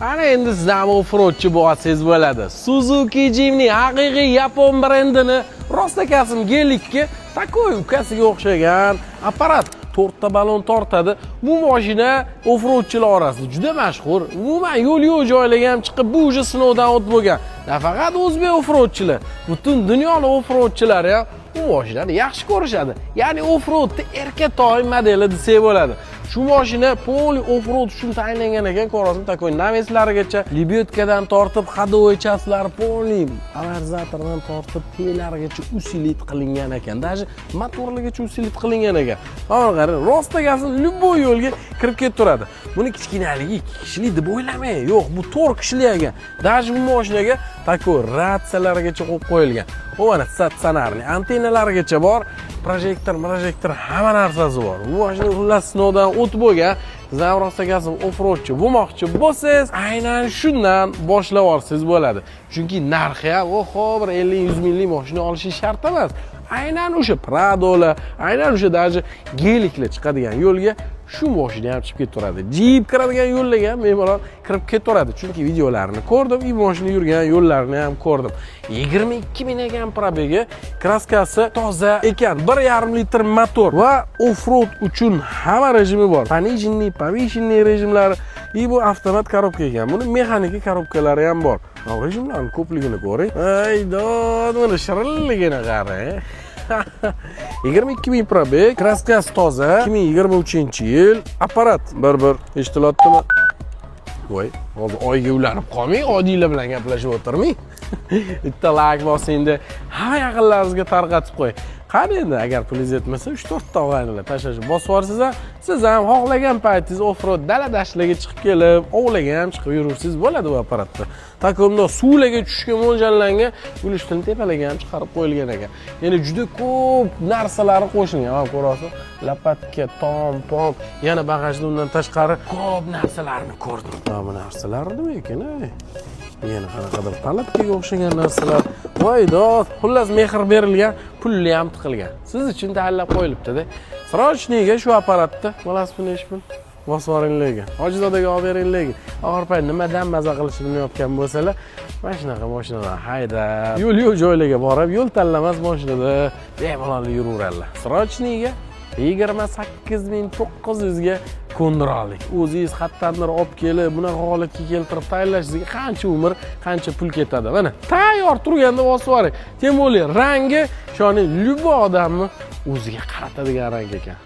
Ana endi siz ham offroadchi bo'lsangiz bo'ladi. Suzuki Jimny, haqiqiy yapon brendini rostakasm Gelikka такой ukasiga o'xshagan apparat. To'rtta balon tortadi. Bu mashina offroadchilar orasida juda mashhur. Umuman, yo'l yo'q joylarga ham chiqib, bu уже sinovdan o'tib bo'lgan. Nafaqat o'zbek offroadchilar, butun dunyoni offroadchilari ham bu mashinani yaxshi ko'rishadi. Ya'ni offroadni erkatoy modeli desak bo'ladi. Shu mashina полный offroad uchun tayinlangan ekan, ko'rasizmi, такой навес larigacha, лебёдка dan tortib, ходовой часть lari полный, amortizatordan tortib, telarigacha усилить qilingan ekan. Даже motorligacha усилить qilingan ekan. Mana qarang, rostagasi любой yo'lga kirib ketib turadi. Buni kichkinaligi ikki kishilik deb o'ylamang. Yo'q, bu to'rt kishilik ekan. Даже bu mashinaga такой ratsiyalargacha qo'yib qo'yilgan. U mana стационарный antennalarigacha bor, projektor, projektor, hamma narsasi bor. Bu mashina xullas sinovdan o'tib bo'lgan. Siz ham rostagasi offroadchi bo'lmoqchi bo'lsangiz, aynan shundan boshlab olsangiz bo'ladi. Chunki narxi ham, oho, bir 50-100 minglik mashina olishi shart emas. Aynan o'sha Pradolar, aynan o'sha даже Geliklar chiqadigan yo'lga shu mashina ham chiqib ketaveradi. Jeep kiradigan yo'llarga ham bemalol kirib ketaveradi. Chunki videolarini ko'rdim, и mashina yurgan yo'llarini ham ko'rdim. 22 ming ekan пробег i, краска si toza ekan. 1,5 litr motor va offroad uchun hamma rejimi bor. Пониженный, повышенный rejimlari и bu avtomat коробка ekan. Buni mexanika коробка lari ham bor. Rejimlarning ko'pligini ko'ring. Ay dod, mana shirinligini qarang. 22 ming пробег, краска si toza, 2023 yil, apparat bir bir eshitilyaptimi? Voy, hozir oyga ulanib qolmang, odiylar bilan gaplashib o'tirmang. Bitta layk bosing, hamma yaqinlaringizga tarqatib qo'ying. Qani endi, agar pulingiz yetmasa, 3-4 ta og'aynilar tashlashib bosib yuborsangiz ham, siz ham xohlagan paytingiz offroad dala dashtlarga chiqib kelib, ovlarga ham chiqib yurursangiz bo'ladi bu apparatda. Такой bundoq suvlarga tushishga mo'ljallangan, gulishtini tepalarga ham chiqarib qo'yilgan ekan. Ya'ni juda ko'p narsalari qo'shilgan. Mana ko'rasiz, лопатка, tom, pom, yana bagajda undan tashqari ko'p narsalarni ko'rdim. Mana bu narsalar nima ekan, ey? Yana qanaqadir palatkaga o'xshagan narsalar. Voy dod, xullas mehr berilgan, pulli ham tiqilgan. Siz uchun tayyorlab qo'yilibdi-da. Срочный ga shu apparatni olasizmi, nechi pul? Bosib yuboring lekin. Hojizodaga olib bering lekin. Oxir payt nimadan maza qilishni bilmayotgan bo'lsalar, mana shunaqa mashinalar haydab, yo'l yo'q joylarga borib, yo'l tanlamas mashinada bemalol yuraveradilar. Срочный ga 28 900 ga ko'ndira oldik. O'zingiz qayerdandir olib kelib, bunaqa holatga keltirib tayyorlashingizga qancha umr, qancha pul ketadi. Mana tayyor turganda bosib yuboring. Тем более rangi, ishoning, любой odamni o'ziga qaratadigan rang ekan.